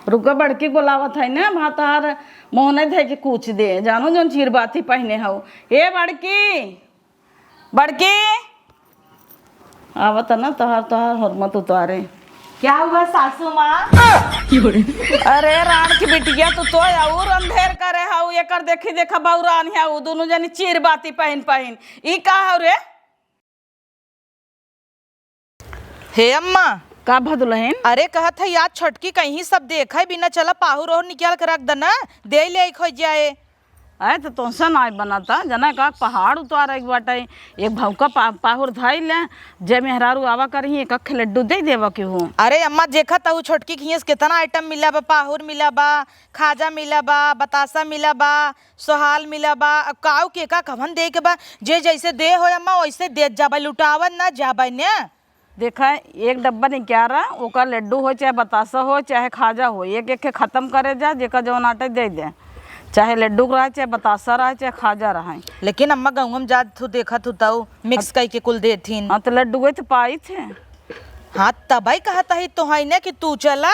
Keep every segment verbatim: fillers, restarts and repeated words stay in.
रुका, बड़की बोलावत है ना, वहाँ तोहार मोहने धै के कूच दे, जानो जौन चीर बाती पहिने हऊ। ए बड़की, बड़की, आवत ना तोहार, तोहार होरमत उतारे। क्या हुआ सासू माँ? अरे राण की बिटिया, तू तो और अंधेर करे हऊ, एकर देखी देखा बौरान है, उ दोनों जनी चीर बाती पहिन पहिन। ई का हऊ रे? हे अम्मा। का भा दुलहिन? अरे कहत है याद छोटकी कहीं सब देखे बिना चला पाहुर ओहुर निकाल के रख दना, दे ले एक हो जाए। आए तो तोहसे नाय बनता, जना का पहाड़ उतारे के बाटे। एक भौका पा-, पाहुर धाई ले, जे मेहरारू आवा करही एक अखे लड्डू दे देवा के हो। अरे अम्मा देखा तहु छोटकी खियस कितना आइटम मिला बा, पाहुर मिला बा, खाजा मिला बा, बतासा मिला बा, सोहाल मिला बा, अब काऊ के का कवन दे के बा, जे जैसे दे हो अम्मा वैसे देत जाबे, लुटावत ना जाबे ने। देखा, एक डब्बा निकारा, ओकर लड्डू हो, चाहे बतासा हो, चाहे खाजा हो, एक एक के खत्म करे जा, जेका जौन आटे दे दे, चाहे लड्डू रहे, चाहे बतासा रहे, चाहे खाजा रहे। लेकिन अम्मा, गाँव में जात हूँ, देखत हूँ, तऊ मिक्स कई के कुल देथिन। हाँ, तो लड्डू तो पाई थे। हाँ, तबई कहत ही तो है ना कि तू चला,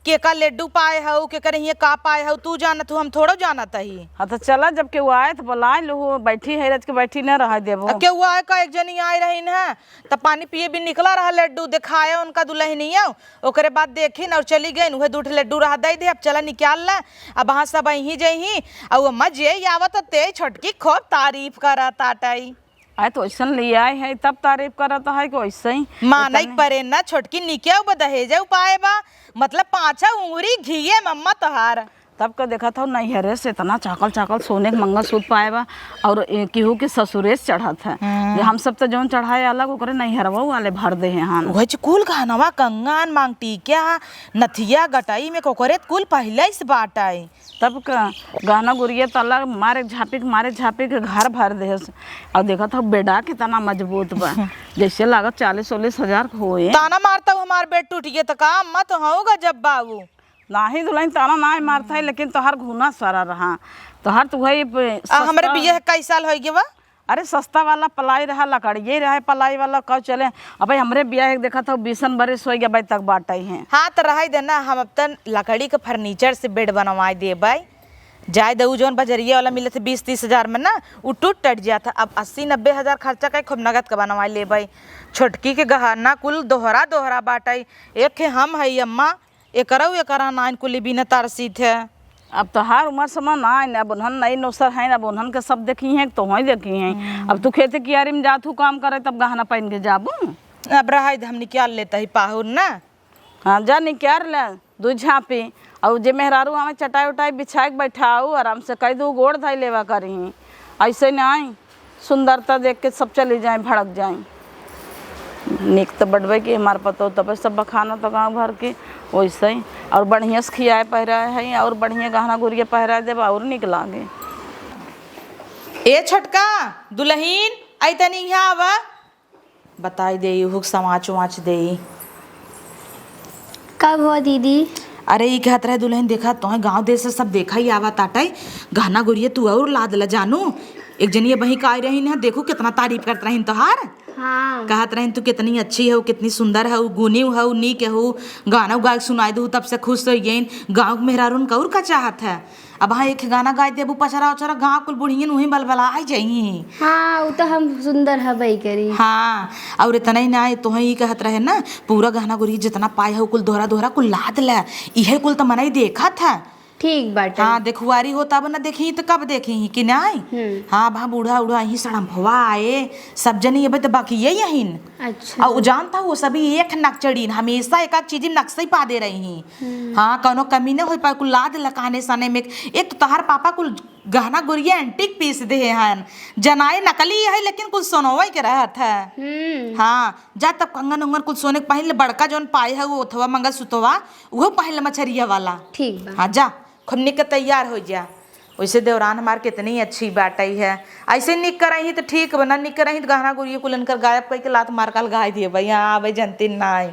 केका लड्डू पाए हऊ, केकर हियाँ का पाए हऊ, तू जानत हऊ, हम थोड़ो जानत ही। हाँ, तो चला, जब केहू आए तो बोलाए लूहू, बैठी है रच के बैठी न रह देबो। अब केहू आए का, एक जनी आए रही न, तब पानी पिए भी निकला रहा लड्डू, देखाए उनका दुलहिनिया, ओकरे बाद देखिन और चली गइन, उहे दू ठे लड्डू रहा दे दे, अब चला निकाल ला, अब वहाँ सब अही जही, और अम्मा जे आवत ते छोटकी खूब तारीफ करत आटई। आए तो ऐसन ले आए है, तब तारीफ करत है कि वैसे ही मानई इतने परे ना, छोटकी निके अब दहेजे पाए बा, मतलब पाँचा उंगरी घिये मम्मा तोहार। तब का देखत हऊ नैहरे से इतना चाकल चाकल सोने के मंगलसूत्र पाए बा, और ए, केहू के ससुरे से चढ़त है। हम्म। जे हम सब तो जौन चढ़ाए अलग, ओकरे नैहरवा वाले भर दे हैं। उहे च कुल गहनवा, कंगन, मांग टीका, नथिया, गटई में कोकरे कुल पहिले से बाटई। तब का गहना गुरिया तला मारे झापी के, मारे झापी के घर भर देहस। और देखत हऊ बेड़ा कितना मजबूत बा, जैसे लागत चालीस उलीस हजार के होए। ताना मारता हूँ, हमार बेड टूट गया तो का अम्मा तो हऊ गजब बाबू। नाही दुलहिन, ताना नाही मारता है, लेकिन तोहार घुना सारा रहा। तोहार तो वही प-, आ, हमरे सस्ता बियाह कई साल हो गया बा? अरे सस्ता वाला पलाई रहा, लकड़िए रहा पलाई वाला, कब चले। अबे हमरे बियाह एक देखत हऊ बीसन बरिस हो गया, अबे तक बाटई है। हाँ, तो रह दे ना, हम अब तन लकड़ी के फर्नीचर से बेड बनवाए देबे। जाए दे, उ जौन बजरिया वाला मिलत है बीस तीस हजार में ना, उ टूट टट जात है। अब अस्सी नब्बे हजार खर्चा कई, खूब नगद के बनवाए लेबे। छोटकी के गहना कुल दोहरा दोहरा बाटई। एक है हम है अम्मा, एकरऊ एकरा नाइन कुली बिना तरसीत है। अब तोहार उमर समा नाइन, अब उन्हन नई नौसर हैं, अब उन्हन के सब देखी हैं, तोहई देखी हैं। हम्म। अब तू खेते कियारी में जात हू काम करे, तब गहना पहन के जाबू? अब रहाई दे, हम निकाल लेता ही पाहुर ना। हाँ, जा निकाल ले दू झांपी, और जे मेहरारू आवे चटाई उटाई बिछाए के बैठाऊ, आराम से कई दू गोड़ धई लेवा करी। ऐसे नाई सुंदरता देख के सब चली जाए, भड़क जाए। नीक तो बटबे की हमार पतो, तबे सब बखाना तो गाँव भर के वैसे ही। और बढ़िया से खियाए पहिराए है और बढ़िया गहना गुरिया पहिराए देबा और नीक लागे। ए छोटका दुलहिन, आई तनी यहाँ आवा। बताई देई, उहुक समाच उमाच देई। कब हो दीदी? अरे, ई कहत रहे दुलहिन, देखा, तोहे गाँव देश से सब देखा ही आवा ताटई, गहना गुरिया तू और लाद ला जानू। एक जनी अबहीं का आई रही न, देखू कितना तारीफ करत रहिन तोहार। हाँ। कहत रहिन तू कितनी अच्छी हऊ, कितनी सुंदर हऊ, गुनी हऊ, नीक हऊ, गाना गाय के सुनाई दू, तब से खुश हो गईन। गाँव के मेहरारून का और का चाहत है? अब हाँ, एक गाना गाय देबू, पचरा उचरा, गाँव कुल बुढ़ियन उहीं बलबला आई जाई। हाँ, उ तो हम सुंदर हबई करी। हाँ, और इतना ही ना, तोहे ई कहत रहे ना, पूरा गहना गुरिया जितना पाए हो, कुल दोहरा दोहरा कुल लाद ले, इहे कुल तो मनई देखत है। ठीक बाटे। हाँ, देखुआरी हो तब न देखी तो कब देखी कि नाई? हम्म। हाँ, भा बूढ़ा उढ़ा ही सड़म्भवा आए, सब जनी अबे तो बाकी यही यहीन। अच्छा। और उ जानता हो, सभी एक नकचड़ीन, हमेशा एक आध चीज नक्शा ही पा दे रही। हम्म। हाँ, कौनो कमी न होई पाए, कुल लाद लकाने सने में। एक तो तोहार पापा कुल गहना गुरिया antique piece देहे हन, जनाए नकली है, लेकिन कुल सोनवे के रहत है। हम्म। हाँ, जा तब कंगन उंगन कुल सोने के पहिन ले, बड़का जौन पाए है, वो ओथवा मंगलसूतवा, उहो पहिन ले मछरिया वाला। ठीक बा। हाँ, जा, खूब निक के तैयार हो जा। वैसे देवरान हमार कितनी अच्छी बाटई है, ऐसे निक करही तो ठीक बा, ना निक करही तो गहना गुरिया कुल इनकर गायब करके लात मार काल गाय दिए भाई, यहाँ आवे जनती नाई।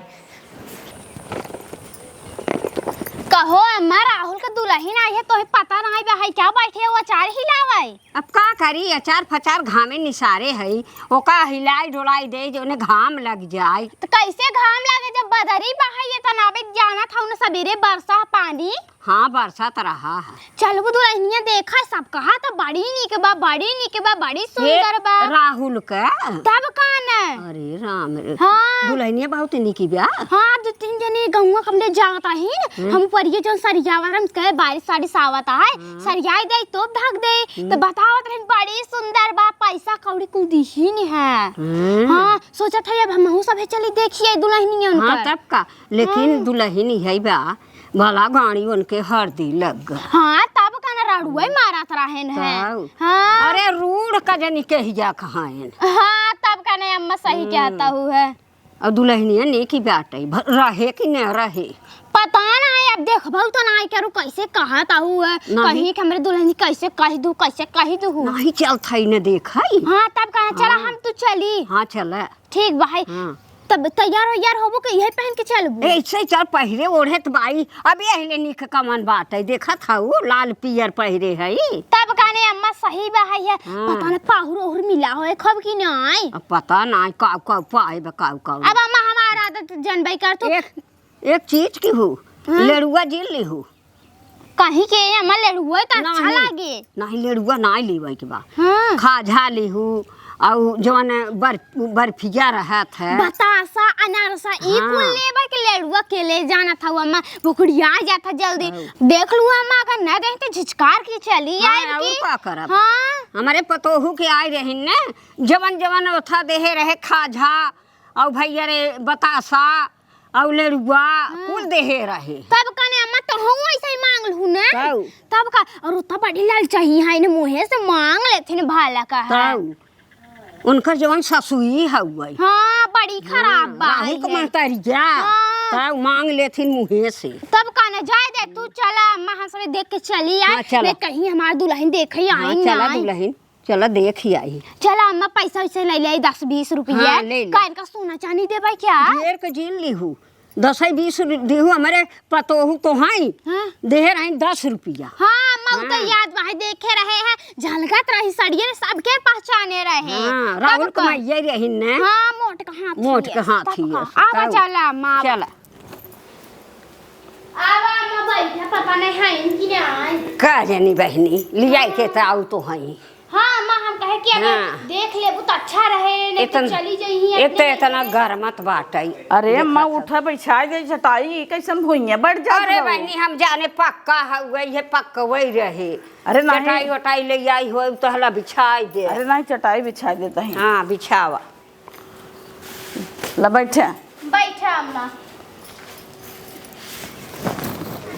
कहो अम्मा, राहुल का दुलहिन आई है, तोहे पता नाई बा, है क्या बैठे हो अचार हिलावे? अब का करी, अचार फचार घामे निसारे है, ओका हिलाई डोलाई दे, जोने घाम लग जाए। तो कैसे घाम लगे जब बदरी बा है, ये तनावे जाना था उन्हें सबेरे बरसा पानी। हाँ, बरसा तो रहा है। चलबू दुलहिनिया देखा, सब कहा तो बड़ी निक बा, बड़ी निक बा, बड़ी सुंदर बा। राहुल के? तब का न? अरे राम रे। हाँ। दुलहिनिया बहुत निकी बा। हाँ, दो तीन जने गौवा कमले जात आही। हम्म। हम परिये जौन सरियावत हम कहे बारिश सारिश आवत है, हम्म। सरियाई दे तो भाग दे। हम्म। तो बतावत रहन बड़ी सुंदर बा, पैसा कौड़ी कुल दिही नहीं है। हम्म। हाँ, सोचत है अब हमहू सभे चली देखिए दुलहिनिया हाँ, उनकर। तब का? लेकिन हाँ। दुलहिन है बा, भला गाड़ी उनके हरदी लग गए। हाँ, तब का न रड़ुए मारत रहेन है। तब। हाँ। अरे रूढ़ का जनी कहिया कहाएन। हाँ, तब का न अम्मा सही हम्म। कहता हूँ है। और दुलहिनिया ने की बाटे, भ-, रहे कि न रहे? पता ना है, अब देखबहु तो ना करू कैसे कहत आहू है। नहीं। कहीं कि हमरे दुलहिन कैसे कह दू, कैसे कह दू। नहीं चलत है न देखाई। हाँ, तब का न चला हाँ। हम तू चली। हाँ, चला। ठीक बा, है। हाँ। तब तैयार वैयार होबो के यही पहन के चलबो? ए, ऐसे चल, पहिरे ओढ़े त बाई, अब यही ले निक कमन बात है, देखत हऊ, लाल पियर पहिरे है। तब का न अम्मा सही बा है, है। हाँ। पता न पाहुर ओहुर मिला होए, खब की नाई। अब पता नाई, काउ काउ पाए बा, काउ काउ। अब अम्मा हमार आदत जनबे कर तू। एक, एक चीज की हू, हाँ। लेड़ुआ जिन लिहू। कहीं के अम्मा लेड़ुआ तो अच्छा नहीं, लागे। नहीं, लेड़ुआ नहीं लेवे के बा। हाँ। खाजा लिहू, और जवन बर-, बर्फिया रहत है। बतासा, अनारसा, ई हाँ। कुल लेवे के लेड़ुआ के ले जाना था अम्मा, भुखड़िया जात है जल्दी। हाँ। देख लू अम्मा, अगर न दें तो झिझकार के चली हाँ, आइब और की। का करब? हाँ। हमरे पतोहू के आए रही न, जवन जवन ओथा देहे रहे खाजा, और भैया रे बतासा, अउ लेड़ुआ हाँ। कुल देहे रहे। तब कने अम्मा तोहू ऐसे ही मांग लहू ने। तब। तब का, और तो बड़ी लालचाही है, इन्हें मुँहे से मांग लेथिन भाला का है। तब। उनकर जवन ससुई हउए। हाँ, बड़ी खराब हाँ, बा राहुल के है। महतारी जा। हाँ। तब मांग लेथिन मुँहे से। तब का न जाए दे, तू चला, अम्मा हम सब देख के चली आए। हाँ, चला। मैं कहीं हमार दुलहिन देखे हाँ, आई चला ना। दुलहिन। चला देख ही आई। चला अम्मा, पैसा वैसा ले ले, दस बीस रुपया। हाँ, ले ले। का इनका सोना चांदी देबै क्या? ढेर के जिन लिहू, दस है बीस रु-, दिहू, हमरे पतोहू तो हैं, हाँ। देहे रही दस रुपया। हाँ, अम्मा, उ तो हाँ। याद बा, देखे रहे हैं, झलकत रही सड़िये ने, सबके पहचाने रहे। हाँ, तब राहुल का? कमाइये रही ने। हाँ, मोट का हाथ मोट ही का है, हाथ तब ही का? है, आवा तब। चला अम्मा, आवा। चला। आवा अम्मा, बैठा, पता नहीं है इनकी ना आए। का जानी बहिनी, लियाई के त आउ तो हैं। हाँ, अम्मा, हम कहे कि अगर हाँ। देख लेबू त अच्छा रहे, नहीं तो इतन-, चली जइही एक तो अपने इतना घरे। गरमत बाटे। अरे अम्मा, देखत उठा, बिछाई दे चटाई, कैसन भुइयां बैठ जात अरे हो? बहिनी, हम जाने पक्का हउए, ये पक्का वही रहे। अरे नहीं। चटाई वटाई ले आई हो, तो हला बिछाई दे। अरे नहीं, चटाई बिछाई देता है। हाँ, बिछावा। ला बैठे। बैठा अम्मा।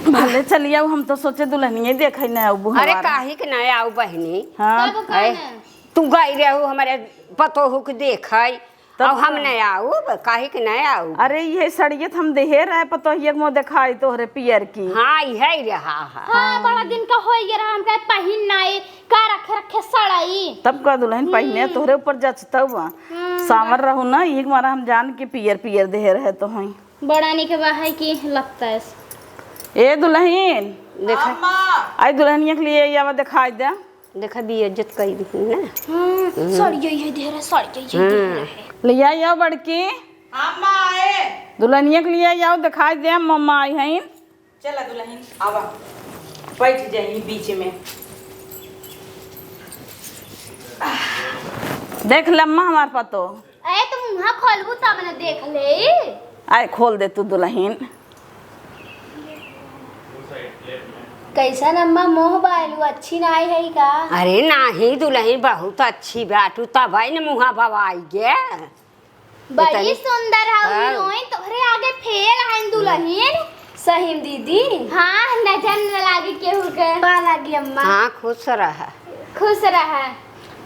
भले चली आऊ, हम तो सोचे दुलहिनिये देखे न आऊ अरे बुहवार। काहे के न आऊ बहिनी? हाँ। तब का ए, ना? तू गई रहू हमरे पतोहू के देखे, तब अब हम का? न आऊ, काहे के न आऊ? अरे इहे सड़िये त हम देहे रहे पतोहिया के मुँह देखाई तोहरे पियर की। हाँ, इहे रहा है। हाँ, बड़ा दिन का होई गया रहा, हम कहे पहिन नाई, का रखे रखे सड़ाई। तब का दुलहिन पहिने हम्म। तोहरे ऊपर जचतउ बा। हम्म, सांवर बा। रहू ना, यही के मारा हम जान के पियर पियर देहे रहे तो हई। बड़ा निक बा है कि लगता है। ए दुलहिन, देखा। अम्मा। आई दुलहिनिया के लिए आवा दिखाई दे। देखा बेइज्जत कई दी ना। हम्म, हम्म। सड़िया ये देहे रहे, सड़िया ये हम्म। देहे रहे। ले आई आवा बड़की। अम्मा आए। दुलहिनिया के लिए आवा दिखाई दे, मम्मा आई हैं। चला दुलहिन, आवा, बैठ जाइए बीच में। देख लम्मा हमार पतो। ए, तुम मुँह खोलबू तब न देख ले। आए, खोल दे तू दुलहिन। कैसन अम्मा मोह बालू, अच्छी नाई है का? अरे नाही दुलहिन, बहुत अच्छी बाटू, तब न मुँह बवाई गे। बड़ी इतनी सुंदर हौ हाँ। हीरोइन, तोहरे आगे फेल हईन दुलहिन। सही में दीदी। हाँ, नजर न लागे केहू के। पा लागी अम्मा। हाँ, खुश रह। खुश रह।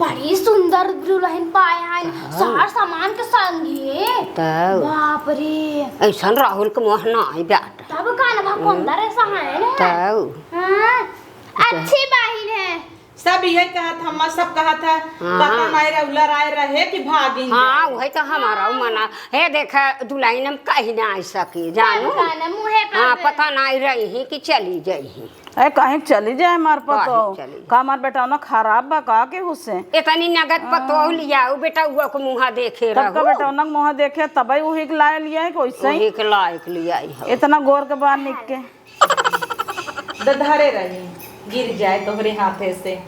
बड़ी सुंदर दुलहिन पाए हईन, हाँ। सार सामान के संगे। तब। बाप रे। ऐसन राहुल के मोह ना आई बेटा। तब का न भा हम्म। कौन दरे सहायन है। तब। हाँ, अच्छी बहिन है। सब इहे कहत, हम सब कहत है, हाँ। पता नाई रउला राय रहे कि भागिन हाँ, जाए। उहे तो हमारा हाँ। मना। हे देखा, दुलहिन हम कहीं ना आ सकी, जानू। तब का ना, मुँहे पर हाँ, गए। पता नाई रही कि चली जाई। ए, कहीं चली जाए हमार कहीं पतोह। चली जाए। का हमार बेटौना खराब बा का केहू से? इतनी नगद पतोह हाँ। लियाऊ, बेटउआ को मुँहा देखे तब का रहो। बेटौना के मुँहा देखे, तबे उही के लाए लियाई, कि वैसे ही? उही के लायक लियाई हो। इतना गोर के बाहर निक के। द धरे रही, गिर जाए तोहरे हाथे से।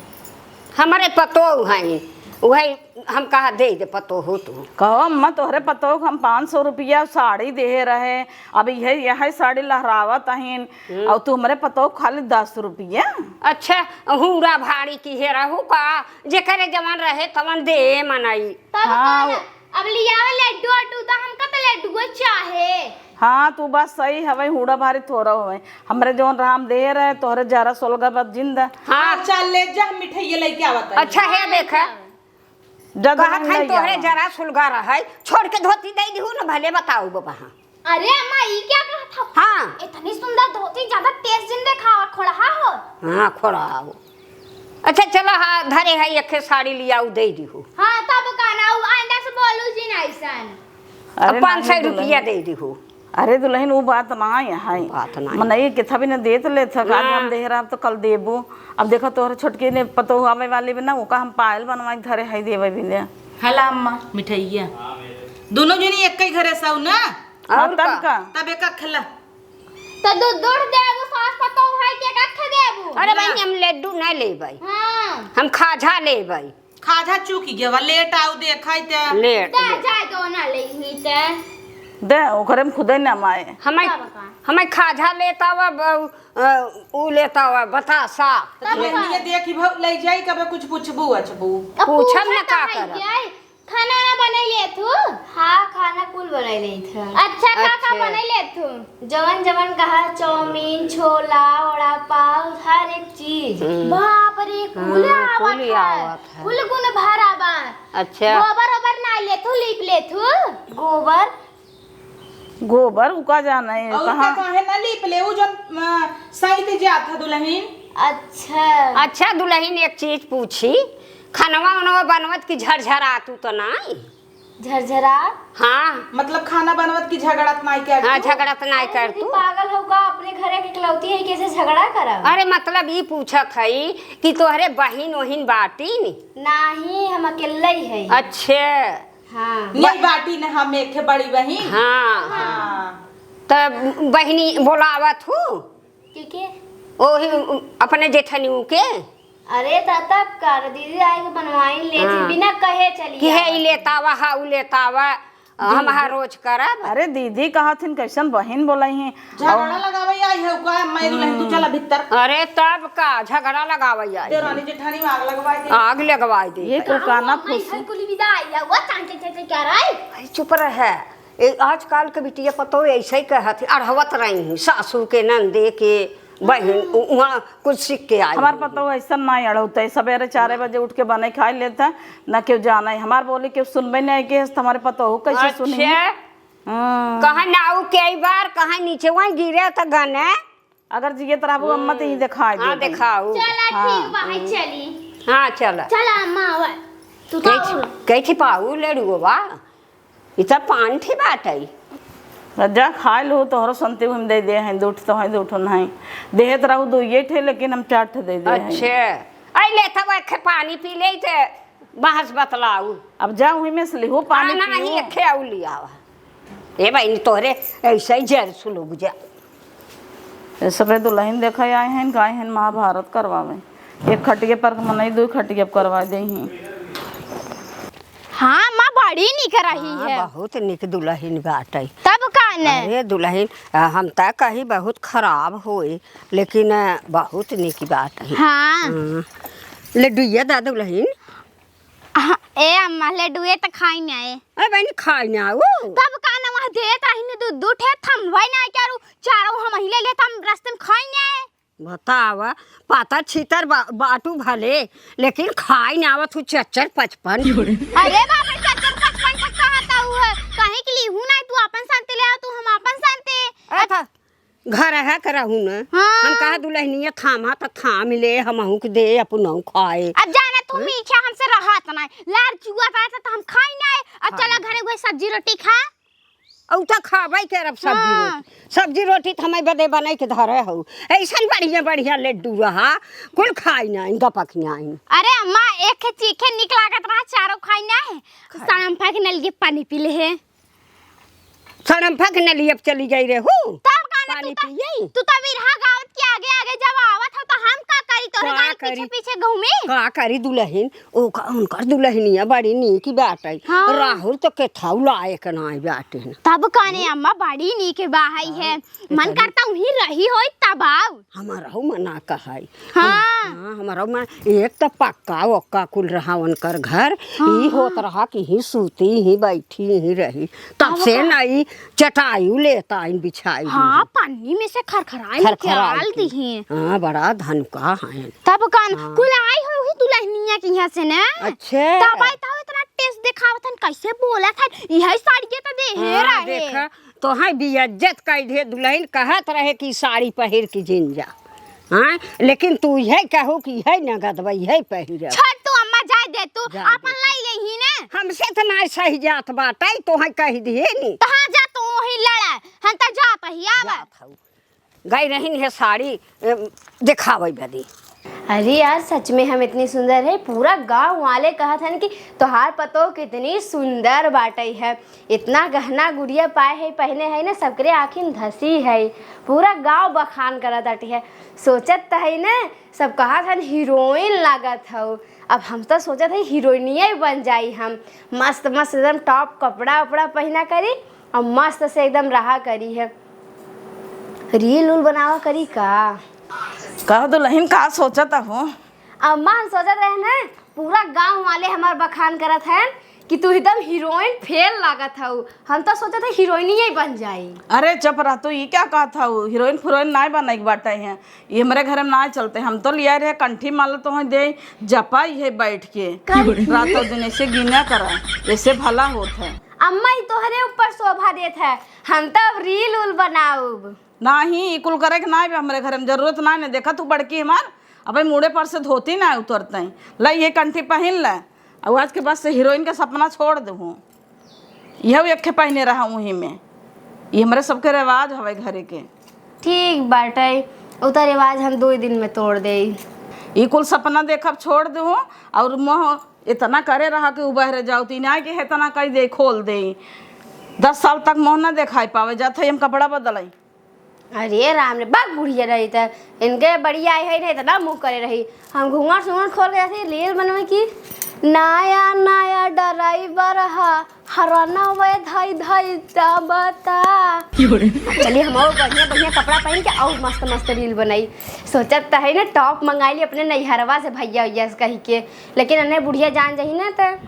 हमरे पतोह हैं, उहे हम कहा दे दे पतोह तू। कहो अम्मा, तोहरे पतोह के हम पाँच सौ रुपया साड़ी देहे रहे, अब इहे, इहे साड़ी लहरावत अहिन, हम्म। और तू हमरे पतोह के खाली दस रुपया। अच्छा, हूरा भाड़ी की हे रहू का, जेकरे जवन रहे तवन दे मनई। तब हाँ, का ना? अब लियावे लड्डू अड्डू, तो हमका तो लड्डुए चाहे। हाँ, तू बात सही हवे, हूड़ा भारी थोड़ा हवे। हमरे जौन राम दे रहे, तोहरे जरा सोलगा बात जिंदा। हाँ। हाँ, चल ले जा, हम मिठाइया लेके आवत हई। अच्छा, हे हाँ, देखा। जा कहत दुल्हन है, ले तोहरे आवा। जरा सुलगा रहे, छोड़ के धोती दे दिहू न, भले बताऊ बाबा। हाँ। अरे अम्मा, ई क्या कहत हौ? हाँ। इतनी सुंदर धोती ज्यादा तेज जिन देखावा, खोड़हा हो। हाँ, खोड़हा हो। अच्छा, चला, हाँ, धरे है, एक साड़ी लियाऊ, दे दिहू। हाँ, तब का ना, उ आइंदा से बोलू जिन ऐसन। अरे अब पाँच सौ नहीं, रुपया दुल्हन। दे दिहू। अरे दुल्हन, उ बात ना है। बात ना है। मनई के थबी न देत लेत ह, आज हाँ। हम देह रहा, तो कल देबू। अब देखो, तोहरे छोटकी ने पतोह आवे वाली बा ना, ओका हम पायल बनवा के धरे है, देवे भी ले। हला अम्मा, मिठाइया। दोनों जनी एक ही घरे सौ ना? और और तब का? का? तब एक खेला। तो दू दूर देबू, सास पतोह है के कत्थे देबू? अरे ना। बहिनी, हम लड्डू ना लेबै। हाँ। हम खाजा लेबै। खाजा चूक गया, लेट आऊ देखाई ते। लेट, दा लेट। जाए दो ना ले ही ते। दे, ओकरे में खुदे ना माए। हमें, का बता? हमें खाजा लेता हुआ, ब-, अ, ऊ लेता हुआ बतासा। तब ये का? ये देखी भौ ले जाई, कबे कुछ पूछबू अछबू। अब पूछब पूछा ना तो का है करब? ये। खाना ना बनाई लेत हू? हाँ, खाना कुल बनाई लेत हूँ। अच्छा, का का अच्छा। बनाई लेत हू? जवन जवन कहा, चाउमीन, छोला, वड़ा पाव, हर एक चीज। हम्म। बाप रे, हाँ, कुल आवत कुल है। आवत है। कुल गुण भरा बा। अच्छा। गोबर ओबर ना लेत हू, लीप लेत हू? गोबर? गोबर उका जाना है, और कहाँ? का काहे ना लीप ले, उ जौन, अ, सहित जात है दुल्हन। अच्छा। अच्छा दुल्हन, एक चीज पूछी, खानवा उनवा बनवत की झरझरात उ तो नाई? झरझरात? हाँ। मतलब खाना बनवत की झगड़त नाई कर हाँ, तू? झगड़त नाई अरे कर दीदी, तू। पागल हो का? अपने घरे के इकलौती है, कैसे झगड़ा करब? अरे मतलब ई पूछत हई कि तोहरे बहिन ओहिन बाटी नी? नाही, हम अकेले ही है। अच्छे। हाँ। नहीं बाटी न हम एक बड़ी बहिन। हाँ। हाँ। त बहिनी बोलावत हूँ। के के? ओही अपने जेठनियों के। अरे त तब का, दीदी आए के बनवाई ले जी, हाँ। बिना कहे चली कि हे आवत। ई लेतावा, हा उ लेतावा, हम दीदी। हा रोज करब। अरे दीदी कहत हिन, कैसन बहिन बोलई हैं। झगड़ा लगावे आई है का, मैं दुल्हन तू चला भीतर। अरे तब का झगड़ा लगावे आई है। देवरानी जेठानी में आग लगवाई दे। आग लगवाई दे। ये तो काना अम्मा, फूस। इधर कुल विदा आई है, वो चांटे चांटे क्या रहा है? भाई चुप रहे। ए, आजकल के बिटिया पतोह ऐसे ही कहत है, अढ़वत रही हैं, सासू के, नंदे के, बहिन, उ-, उहाँ कुछ सीख के आई हमार हैं। पतोह ऐसा ना अढ़ौते, सवेरे चारे बजे उठ के बने खाई लेता, ना केहू जाना है। हमार बोली केहू सुनबे नहीं के, हमारे पतोह कैसे सुनी? अच्छा। हाँ। कहाँ नाऊ कई बार, कहाँ नीचे वहीं गिरे त गने। अगर जियत रहबू अम्मा, त ही दिखाई हाँ, देबे। दिखाऊ। चला, हाँ। ठीक बा, है, चली। हाँ, चला। चला, अम्मा, आवा। तू तो कई आऊ। कई छिपाऊ लड़ुआ बा? ई त पान ठे बाटई। जा खाए लो, तोहरो संती हम दे दे हैं, दू ठे तो हैं, दू ठे नहीं। देहत रहू दो ये ठे, लेकिन हम चार ठे दे दे हैं। अच्छे। आई ले, तब एक पानी पी ले, ते बहस बतलाऊ। अब जा, वहीं में से लिहो पानी आ, नहीं, पियो। एक खे आऊ लियावा। ए भाई, तोहरे ऐसे ही जर सुलग जा। ए सबे दुल्हन देखे आए हैं, का आए हैं महाभारत करवावे। एक खटिया पर के मनई, दो खटिया पर करवा दे ही। हाँ, माँ बड़ी निक रही हाँ, है। बहुत निक दुल्हन बाटे। तब का ने? अरे दुल्हन, अ, हम त कही बहुत खराब होई, लेकिन, अ, बहुत निक बाटे। हाँ। हम्म। लड्डुइया दा दुल्हन। हाँ, ए अम्मा, लड्डुए त खाई ना ए। अरे बहनी, खाई ना ओ। तब का ना वहाँ देत रही ने दू, दू ठे थमवाई ना चारू, चारो हम ही ले लेत, हम रास्ते में खाई ना ए। बतावा, पातर छीतर बा-, बाटू भले, लेकिन खाई ना आवत हूँ चच्चर पचपन। अरे बाप रे, चच्चर पचपन तक कहाँ था हुए? कहीं के लिए हूँ ना, तू अपन संते ले आ, तू हम अपन संते। ए था, घर है के रहू न। हाँ। हम कहा दुलहनिया थामा त थाम ले, हमहू के दे, अपनहू खाए। अब जाने तू हाँ? मीठा हमसे रहत ना, लार चुआ पाए त हम खाई ना। अब हाँ। चला घरे वही सब्जी रोटी खा। औ त खाबै के अब सब्जी हाँ। रोटी। सब्जी रोटी त हमें बदे बनाई के धरे हौ। ऐसन बढ़िया बढ़िया लड्डू रहा, कुल खाई ना, इनका पखियाइन। अरे अम्मा, एक चीखे निक लागत रहा, चारों खाई ना है। खाई। सड़म्फा के नल के पानी पी ले है। सड़म्फा के नलिया पे चली जाई रे हूँ। तब का ना पानी तू का, पियई। तू तो बिरहा गावत के आगे आगे जब आवत हो तो हम का करी तोरे का गाड़ी पीछे करी? पीछे घूमी? का करी दुलहिन? ओ का, उनकर दुलहिनिया बड़ी नीक बाटै। हाँ। राहुल तो केथाऊ लायक नाई बाटे न। तब काने अम्मा बड़ी नीक बाहई है। हाँ, मन इतनी करता उही रही होई तब आऊ। हमारहू मना कहै। हाँ। हम, हाँ, हमारहू मन, एक त पक्का ओक्का कुल रहा उनकर घर। हाँ, ई होत हाँ। रहा कि ही सूती, ही बैठी, ही रही। तब अब से का? नाई चटाई लेता इन बिछाई हाँ, दी। पन्नी में से खरखराई खरखराई निकाल के। दिही। हाँ, बड़ा धनुका है। तब कान हाँ। कुल आई हो ही दुलहनिया के यहाँ से ना। अच्छा। तब आई तो इतना टेस्ट दिखावत हन, कैसे बोलत हन, यही साड़ी के तो दे हे हाँ, रहे। देखा, तोहैं बेइज्जत कइ दे दुलहिन, कहत रहे कि साड़ी पहिर के जिन जा। हाँ, लेकिन तू इहै कहू कि इहै नगद बा, इहै पहिर। छोड़ तू अम्मा, जाए दे तू, जाए दे अपन तू। लाई लेही ने। हमसे त नाहीं सही जात बाटै, तोहैं कहि दिहे नी। तहाँ जा तू वहीं लड़ा, हम त जात ही आवा। जात हऊ। गई रहिन है साड़ी, ए, देखावै बदे। अरे यार, सच में हम इतनी सुंदर है, पूरा गाँव वाले कहत हन कि तोहार पतोह कितनी सुंदर बाटै है, इतना गहना गुड़िया पाए है, पहने है ना, सबकरे आँखिन धसी है, पूरा गाँव बखान करत बाटै है। सोचत त है ना, सब कहत हन हीरोइन लागत हऊ, अब हम तो सोचत है हीरोइनिया ही बन जाई हम, मस्त मस्त एकदम टॉप कपड़ा उपड़ा पहिना करी और मस्त से एकदम रहा करी है। रील उल बनावा करी का? कह दुलहिन, का सोचत हो? अम्मा, हम सोचत रहे न, पूरा गाँव वाले हमार बखान करत हैं कि तू एकदम हीरोइन फेल लागत हऊ। हम तो सोचत है हीरोइनिये बन जाई। अरे चुप रह तू, ई क्या कहत हऊ? हीरोइन फीरोइन नाय बने के बाटे हैं, ई हमरे घर में नाय चलते। हम तो लिया रहे कंठी माला तोहैं दे, जपा इहै बैठ के। का? रातों दिन ऐसे गिना करा, ऐसे भला होत है। अम्मा, ई तोहरे ऊपर शोभा देत है, हम तो अब रील उल बनाउब। नाहीं, ई कुल करे के नाय बे, हमरे घर में जरूरत नाय न। देखा तू बड़की हमार, अबे मूड़े पर से धोती नाय उतरते हैं। ला ये कंठी पहिन ले, और आज के बाद से हीरोइन का सपना छोड़ देहूँ। यह एक ठे पहिने रहा उही में। ये हमरे सबके रिवाज हवे घरे के। ठीक बाटे, उ त रिवाज हम दो दिन में तोड़ देई। ई कुल सपना देखब छोड़ देहूँ, और मोह इतना करे रहा कि उ बहरे जाओ, तीन आए के है इतना कई दे, खोल दे। दस साल तक मोह न देखाई पावे, जात है हम कपड़ा बदलाई। अरे राम रे, बक बुढ़िया रही त इनके बड़ी आई है ना, इतना मुँह करे रही। हम घूंघट सूंघट खोल के जाते रील बनवे की, नया नया ड्राइवर ह, हरनवे धई धई दाबता। की हो रे? चलिए हम और बढ़िया बढ़िया कपड़ा पहिन के और मस्त मस्त रील बनाई। सोचत त है ना टॉप मंगाई ली अपने नैहरवा से भैया वैया से कही के, लेकिन अन्ने बुढ़िया जान जाही ना त।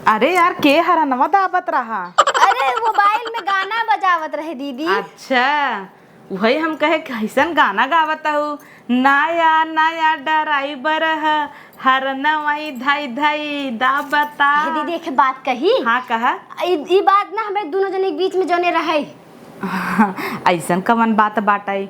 अरे यार, के हरनवा दाबत रहा? अरे, मोबाइल में गाना बजावत रहे दीदी। अच्छा, वही हम कहे, कैसन गाना गावत हऊ? नया नया ड्राइवर ह, हरनवा धई धई दाबता। हे दीदी, एक बात कही? हाँ, कहा। ई, ई बात ना हमें दोनों जने के बीच में जौने रहे। ऐसन कवन बात बाटे?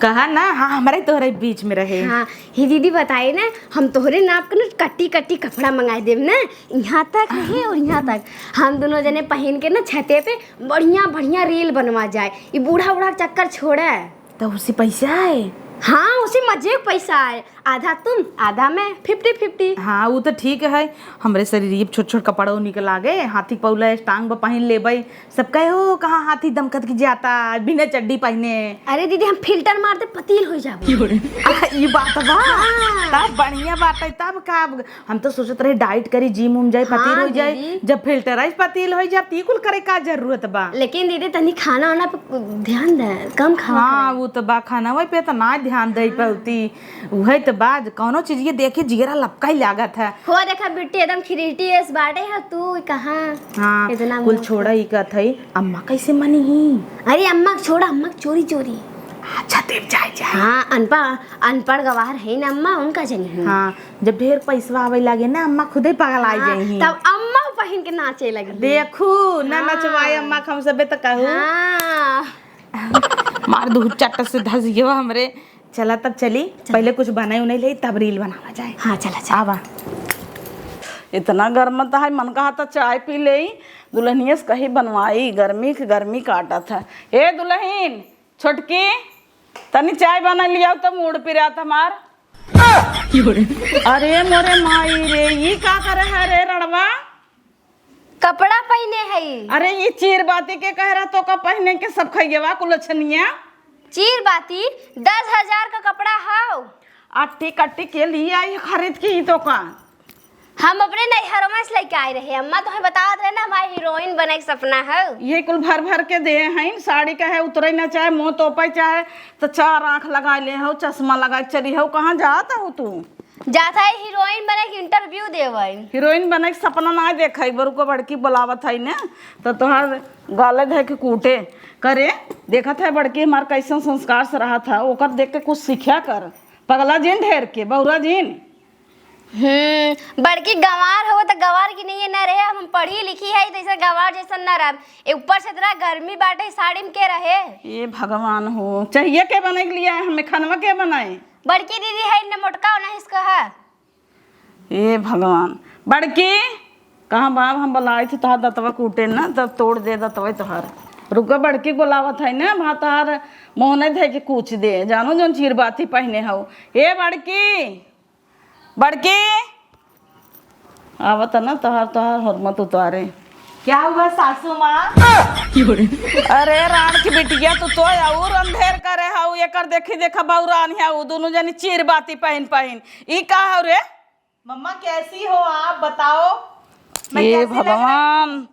कहा ना, हाँ, हमरे तोहरे बीच में रहे। हाँ, हे दीदी, बताई ना, हम तोहरे नाप के ना कट्टी कट्टी कपड़ा मंगाई देब ना, यहाँ तक रहे और यहाँ तक। हम दोनों जने पहिन के ना छते पे बढ़िया बढ़िया रील बनवा जाए। ई बूढ़ा बूढ़ा चक्कर छोड़े। तो उसी पैसा है? हाँ, उसी मजे के पैसा है। आधा तुम, आधा मैं, फिफ्टी फिफ्टी। हाँ, उ त ठीक है। हमरे शरीर छोट छोट कपड़ो निक लागे, हाथी पौला टांग पर पहिन लेबै। सब कहे, "ओ, कहाँ हाथी दमकत की जाता, बिना चड्डी पहिने।" अरे दीदी, हम फिल्टर मारते पतील हो जाबो। आ, ई बात बा। हाँ। तब बढ़िया बात है, तब का। हम तो सोचत रहे डाइट करी, जिम उम जाए, पतील हाँ, हो जाए। दीदी। जब फिल्टर है, पतील हो जाए, त ई कुल करे का जरूरत बा? लेकिन दीदी, तनी खाना वाना पे ध्यान दे, कम खावा हाँ, करे। उ त बा, खाना वही पे त ना ध्यान दे हाँ। पौती। उहे त बात, कौनो चीज के देखे जिगरा लपकाई लागत है। हो देखा बिट्टी एकदम खिरीटी एस बाटे है, तू कहाँ हाँ, इतना कुल मुंह छोड़ा ही कहत है, अम्मा कैसे मनी ही? अरे अम्मा के छोड़ा, अम्मा के चोरी चोरी। अच्छा, देव जाए जाए। हाँ, अनपढ़, अनपढ़ गवार है ना अम्मा, उनका जनी है। हाँ, जब ढेर पैसवा आवे लागे ना, अम्मा खुदे पगला हाँ, जाई। तब अम्मा पहिन के नाचे लगी। देखू, ना हाँ। नचवाए अम्मा के हम सबे त कहू। हाँ। मार दू चट्ट से धस गयो हमरे। चला तब चली, पहले कुछ बनाई उनाई ले, तब reel बनावा जाए। हाँ, चला, चला। आवा। इतना गर्म त है, मन कहा त चाय पी लेई। दुल्हनिया से कही बनवाई, गर्मी के गर्मी काटत है। ए दुल्हन, छोटकी, तनी चाय बना लियाओ त मूड़ पिरात हमार। अरे मोरे माई रे, ई का करे है रे रणवा? कपड़ा पहिने हई। अरे, ई चीर बाती के कह रहा, तो का पहिने के सब खइयवा कुलछनिया? चीर बाती? दस हजार का कपड़ा हौ। अट्टी कट्टी के लिए आई खरीद के, ई तो का? हम अपने नैहरवा से लेके आए रहे, अम्मा तोहे बतावत रहे ना, हमारे हीरोइन बने के सपना है। ये कुल भर भर के दे हैं, साड़ी का है उतरे ना चाहे, मुंह तोपे चाहे, तो चार आंख लगा ले हो, चश्मा लगा के चली हो, कहाँ जात हो तू? जात है हीरोइन बने के interview देवे। हीरोइन बने के सपना ना देखे, बरू को बड़की बुलावत है ने, तो तोहार गाले धै के कूटे। करे, देखत है बड़की हमार कैसन संस्कार से रहा था, ओकर देख के कुछ सीखा कर। पगला जिन ढेर के, बौरा जिन। हम्म, बड़की गंवार हो तो गंवार की नहीं है, न रहे, हम पढ़ी लिखी है, तो ऐसे गंवार जैसन न रह। ए, ऊपर से इतना गर्मी बाटे, साड़ी में के रहे? ए भगवान हो, चाहिए के बने के लिए, हमें खानवा के बनाए? बड़की दीदी है न मोटका, उन्हें इसको है। ए भगवान, बड़की, कहाँ बाप हम बुलाए थे, तोहार दतवा कूटे ना, तब तोड़ दे दतवा तोहार। रुको, बड़की बुलावत है ना, वहाँ तोहार मोहने धै के कूच दे, जानो जौन चीर बाती पहिने हो। ए बड़की, बड़की, आवत ना तोहार, तोहार होरमत उतारे। क्या हुआ सासू माँ? अरे राण की बिटिया, तू तो और अंधेर करे हऊ, एकर देखी देखा बौरान है, उ दोनों जनी चीर बाती पहिन पहिन। ई का हौ रे? मम्मा कैसी हो आप, बताओ। मैं ये कैसी लग रही हूँ? भगवान।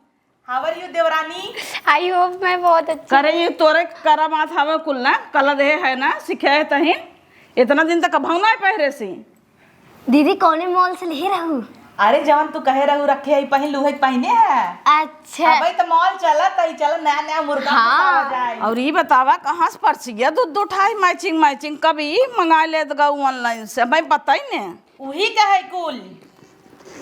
How are you देवरानी? I hope मैं बहुत अच्छी करे, ये तोरे करामात हवे कुल ना, कल दे है ना, सिखाए तहिन। इतना दिन तक कभौ ना पहिरे सी। दीदी, कौने mall से ले रहू? अरे, जवन तू कहे रहू रखे हई, पहिन लूहे के पहिने है। अच्छा। अबे तो mall चलत हई, चल नया नया मुर्गा हाँ। फंसावा जाए। और ई बतावा, कहाँ से पर्स गया दू दू ठाई matching matching, कब ई मंगा लेत गऊ online से, अबे पता ही ने। उही कहे कुल।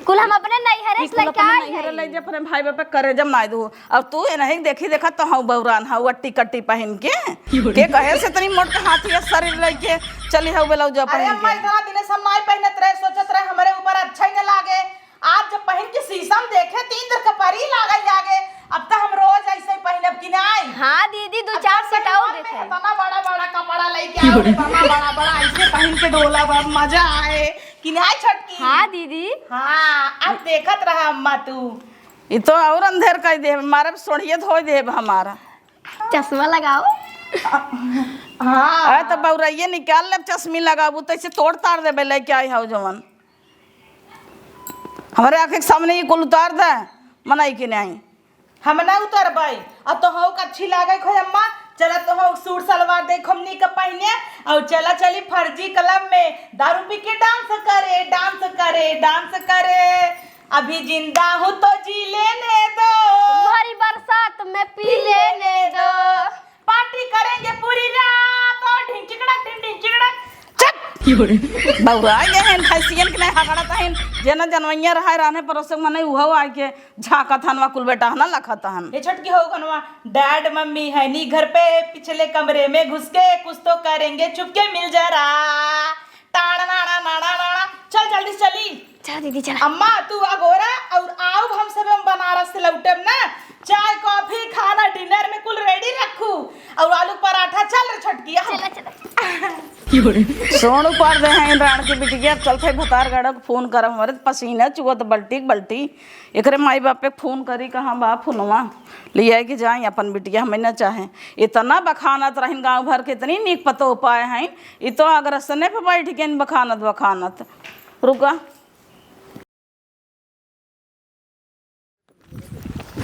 कुल हम अपने नैहरे ई से कुल लेके अपने आए नैहरे हई। ले जे अपने भाई बाप के करे जब नाई दू। और तू ए नहीं देखी देखा तो हऊ बौरान हऊ अट्टी कट्टी पहिन के। के कहे से इतनी मोट के हाथी या शरीर लेके चली हऊ ब्लाउज अरे पहिन अम्मा, के। इतना दिन से हम नाई पहनत रहे, सोचत रहे हमरे ऊपर अच्छा ही न लागे। आज जब पहिन के शीशा में देखे, तीन दर कपरी लागे लागे। अब तो हम रोज ऐसे ही पहिनब कि नाई? हाँ दीदी, दू अब चार जब से set और मन में देखे। इतना बड़ा बड़ा कपड़ा लेके आओ, इतना बड़ा बड़ा ऐसे पहिन के डोलब, अब मजा आए। कि नाई छोटकी? हाँ दीदी। हाँ, अब देखत रहा अम्मा तू। ई तो और अंधेर कर दे, मारब सोढ़िए धोए देब हमारा। चश्मा लगाओ। हाँ। अरे तो बौराइए निकाल लेब, चश्मी लगाबू तो ऐसे तोड़ तार देबे लेके आई हऊ जवन। हमरे आँख के सामने ई कुल उतार दे, मनई कि नाई। हम ना उतरबै। अब तोहऊ का अच्छी लागे खोज अम्मा, चला तोहऊ सूट सलवार देखो हमनी के पहिने, और चला चली फर्जी club में दारू पी के dance करे, dance करे, dance करे। अभी जिंदा हूँ तो जी लेने दो। भरी बरसात में पी लेने दो। Party करेंगे पूरी रात और ढिंग चिकड़क, ढिंग, ढिंग चिकड़क। चुप! बौरा गए हैं, फैसियन के नहीं हगड़त हैं। जेना जनवैया रहा, राने परोसे मने उहो आके झांकत हन, वा कुल बेटा हन, लखत हन। ये छोटकी हो गनवा, dad मम्मी है नी घर पे, पिछले कमरे में घुस के कुछ तो करेंगे, चुपके मिल जरा। टाड़ा नाड़ा नाड़ा नाड़ा। चल जल्दी से चली। चल दीदी, चल। अम्मा, तू अगोरा और आउब हम सब, हम बनारस से लौटब ना, चाय, coffee, खाना, dinner में कुल ready रखू और आलू पराठा। चल रे छोटकी, आओ। चला, चला। सोनू पार दे हैं राण की बिटिया, चलत है भतारगढ़ के phone करब, हमरे त पसीना चुअत बल्टी के बल्टी। एकरे माई बाप पे phone करी, कहाँ बा फोनवा, ले आए के जाई अपन बिटिया, हमें ना चाहे। इतना बखानत रहिन गाँव भर के, इतनी नीक पतोह पाए हैं, ई तो अगरसने पे बैठ गइन बखानत बखानत। रुका।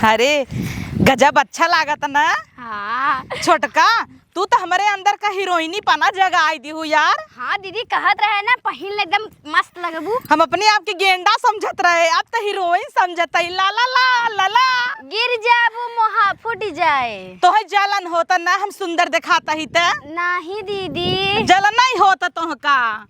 अरे, गजब अच्छा लागत ना। हाँ। छोटका, तू तो हमरे अंदर का हीरोइनी पना जगाई दिहू यार। हाँ दीदी, कहत रहे ना, पहिन ले एकदम मस्त लगबू। हम अपने आप के गेंडा समझत रहे, अब तो हीरोइन समझत है। ला ला ला ला ला। गिर जाबू, मोहा फूट जाए। तोहे जलन होता ना, हम सुंदर दिखाता ही त। नहीं दीदी। जलन नहीं होता तोहका।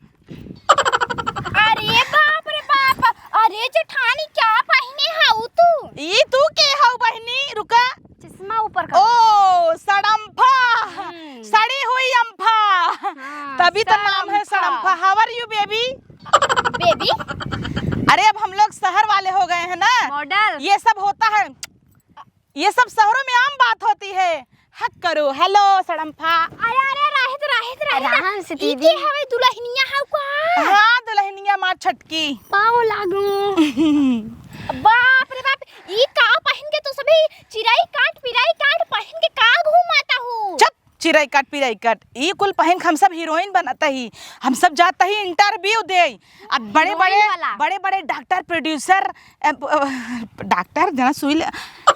अरे बाप रे बाप, अरे जेठानी क्या पहिने हऊ तू? ई तू के हऊ बहिनी? रुका। चश्मा ऊपर कर। ओ, सड़म्फा। हम्म। साड़ी तभी तो नाम है सड़म्फा। सड़म्फा। How are you, baby? Baby? अरे, अब हम लोग शहर वाले हो गए हैं ना। Model। ये सब होता है, ये सब शहरों में आम बात होती है। हक करो, hello सड़म्फा। अरे, अरे, रहे दे, रहे दे, रहे दे। आराम से ई दीदी। के हवे, दुलहिनिया हउ का? हाँ, दुलहिनिया मार छटकी। पाँव लागू। बाप रे बाप, ई का पहिन के तू सभी चिरई काट, पिरई काट पहिन के का घूमत हउ? चुप, चिरई काट, पिरई काट, ई कुल पहिन के हम सब हीरोइन बनत ही, हम सब जात ही interview दे। अब बड़े हीरोइन बड़े, वाला। बड़े बड़े डॉक्टर, producer, अ, अ, डॉक्टर जना सुई ले,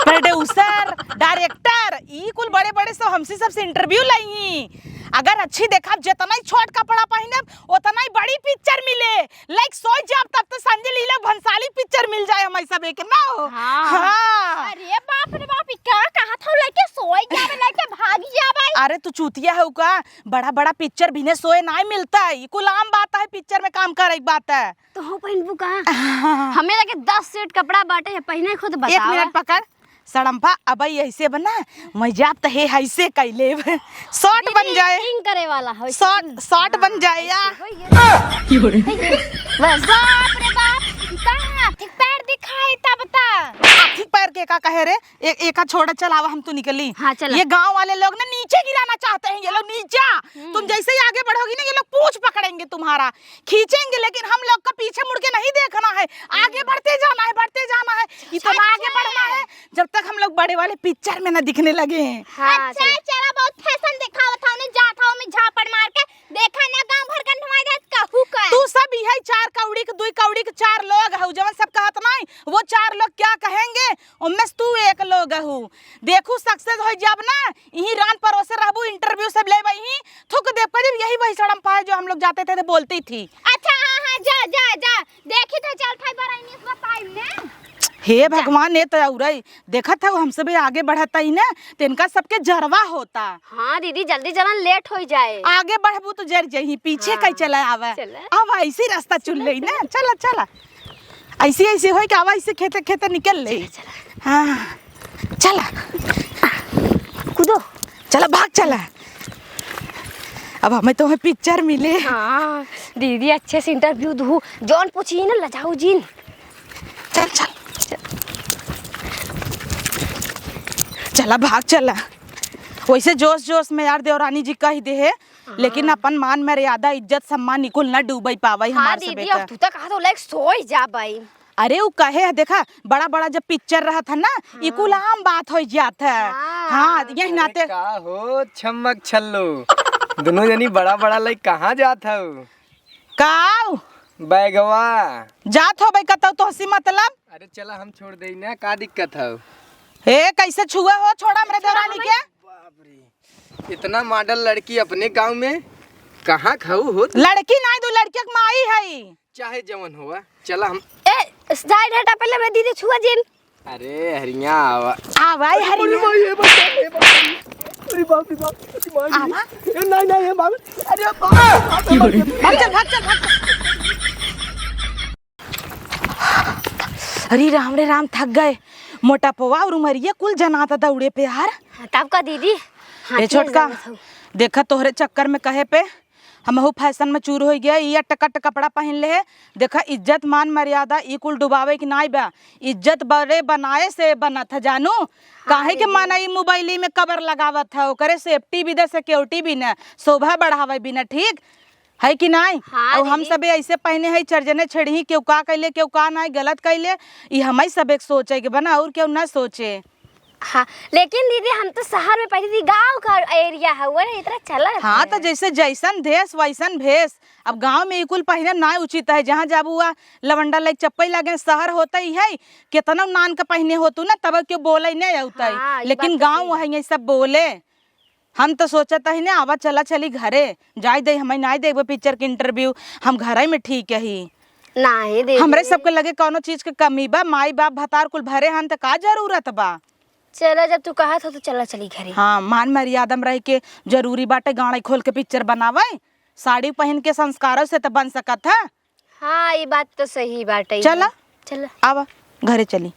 producer, director, ई कुल बड़े बड़े सब हमसे सबसे interview लई ही। अगर अच्छी देखब, जितना ही छोट कपड़ा पहिनब, उतना ही बड़ी picture मिले। Like सोच जाब, तब तो संजय लीला भंसाली picture मिल जाए हमारे सब एक ना हो। हाँ। हाँ। अरे बाप रे बाप, ई का कहत हउ, लइके सोई जाबे, लइके भाग जाबे। अरे तू चूतिया हउ का? बड़ा बड़ा picture बिने सोए नाय मिलता है, ई कुल आम बात है, picture में काम करे के बात है। तो हो पहिनबू का? हमें लगे दस set कपड़ा बाटे है, पहिने खुद एक बतावा। मिनट पकड़, सड़म्फा, अब ऐसे बना, मैं जाब त हे ऐसे कइ लेब। Shot बन दीदी, जाए। Acting करे वाला हो, shot, shot बन जाए या। ऐसे होइए। बस। बाप रे बाप, इतना हाथी पैर दिखाई तब ता। हाथी पैर के का कहे रे? ए-, एका छोड़ा, चल आवा, हम तो निकली। हाँ, चला। ये गांव वाले लोग ना नीचे गिराना चाहते हैं, ये लोग नीचा। हम्म। तुम जैसे ही आगे बढ़ोगी ना, ये लोग पूंछ पकड़ेंगे तुम्हारा, खींचेंगे, लेकिन हम लोग का पीछे मुड़ के नहीं देखना है, आगे बढ़ते जाना है, बढ़ते जाना है, इतना आगे बढ़ना है जब तक हम लोग बड़े वाले picture में ना दिखने लगे हैं। हाँ, अच्छा, चला। चला, बहुत fashion दिखावत हउ, नहीं जात हउ, मैं झापड़ मार के देखा ना, गांव भर गंधवा जात कहू का। तू सब इहे चार कौड़ी के, दुई कौड़ी के चार लोग हउ, जवन सब कहत नहीं, वो चार लोग क्या कहेंगे, ओमे से तू एक लोग हउ। देखू, success होइ जाब ना, इही रान परोसे रहबू, interview सब लेब, इही थुक देब, कह देब, यही वही सड़म्फा है जो हम लोग जाते थे तो बोलती थी। अच्छा, हाँ, हाँ, जा, जा, जा, देखी तो चल थाई बराई निस बताई ने। हे जा। भगवान, ये तो औरई देखत हउ, हम सब आगे बढ़त ही ना, तो इनका सबके जरवा होता। हाँ दीदी, जल्दी चलन, late होइ जाए। आगे बढ़बू तो जर जही, पीछे हाँ। कहीं चला आवे। चला। अब ऐसी रास्ता चुन चला, लेई ना, चला। चला, चला। ऐसी, ऐसी होई कि आवा, ऐसे खेते, खेते निकल ले। चला, चला। हाँ, चला। कूदो। चला, भाग चला। अब हमें तो picture मिले। हाँ, दीदी अच्छे से interview दू। जौन पूछी ना, लजाऊ जिन। चल, चल। चला, भाग चला। वैसे जोश, जोश में यार देवरानी जी कह दे है, लेकिन हाँ। अपन मान मर्यादा, इज्जत, सम्मान निकुल न डूबई पावई हाँ हमार दीदी, सबे अब का। तू तो कहा तो लायक सोई जा बाई। अरे उ कहे है, देखा, बड़ा बड़ा जब picture रहत है ना, ई कुल हाँ। आम बात होइ जात है। हाँ। हाँ, यही अरे नाते। का हो छम्मक छल्लो, दुनो जनी बड़ा बड़ा लई कहाँ जात हउ? काऊ? बैगवा। जात हो भाई कतौ, तोहसी मतलब? अरे चला, हम छोड़ देई ना, का दिक्कत हउ? ए, कैसे छुआ हो? छोड़ा हमरे देवरानी के। बाप रे, इतना model लड़की अपने गाँव में कहाँ खाऊ हो? लड़की नाई, दो लड़किया के माई है। चाहे जवन होवा, चला हम। ए, side हटा, पहले मैं दीदी छुआ जिन। अरे हरिया आवा। आवा, अरे हरिया। अरे भाई, ये बात, ये बात। अरे बाप रे बाप, अरे माँ रे। आवा। ए, नहीं, नहीं, ये बाप। अरे बाप रे बाप, ये बाप। भाग चल, भाग चल, भाग चल। अरे राम रे राम, थक गए। मोटापवा और उमरिया कुल जनाता दौड़े पे यार। हाँ, तब का दीदी? हाँ, ए छोटका, देखा तोहरे चक्कर में कहे पे हमहू fashion में चूर होइ गए। ई अटकट कपड़ा पहिन ले है। देखा इज्जत मान मर्यादा ई कुल डुबावे के नाई बा। इज्जत बड़े बनाए से बनत है जानू। काहे के माना ई मोबाइली में cover लगावत है, ओकरे safety भी दे, security भी न, शोभा बढ़ावे भी न, ठीक? है कि नाई? हाँ, और हम दीदी। सबे ऐसे पहिने है, चरजने छेड़ही, केहू का कइले, केहू का नाई गलत कइले, ई हमई सबे के सोचे के बना, और केहू ना सोचे। हाँ, लेकिन दीदी, हम तो शहर में पहिने थी, गाँव का area है, वो इतना चलत हाँ, है। तो जैसे जैसन देश वैसन भेष। अब गाँव में ई कुल पहिने ना उचित है, जहाँ जाबू हुआ लवंडा लाइक चप्पल लागे, शहर होता ही है, केतनो नान के पहिने होतू ना, तब केहू बोले नहीं होता है। हाँ, ई लेकिन बात तो गाँव सही है। वहाँ ये सब बोले। हम तो सोचत ही ना, आवा चला चली घरे, जाए दे, हमें नाई देबे picture के interview, हम घरे में ठीक ही। नाहीं दीदी। हमरे सबके लगे कौनो चीज के कमी बा, माई बाप भतार कुल भरे हन त का जरूरत बा? चला, जब तू कहत हो तो चला चली घरे। हाँ, मान मर्यादा में रह के जरूरी बाटे गाड़ी खोल के picture बनावे, साड़ी पहिन के संस्कारों से त बन सकत है। हाँ, ई बात तो सही बाटे। चला। चला। आवा, घरे चली।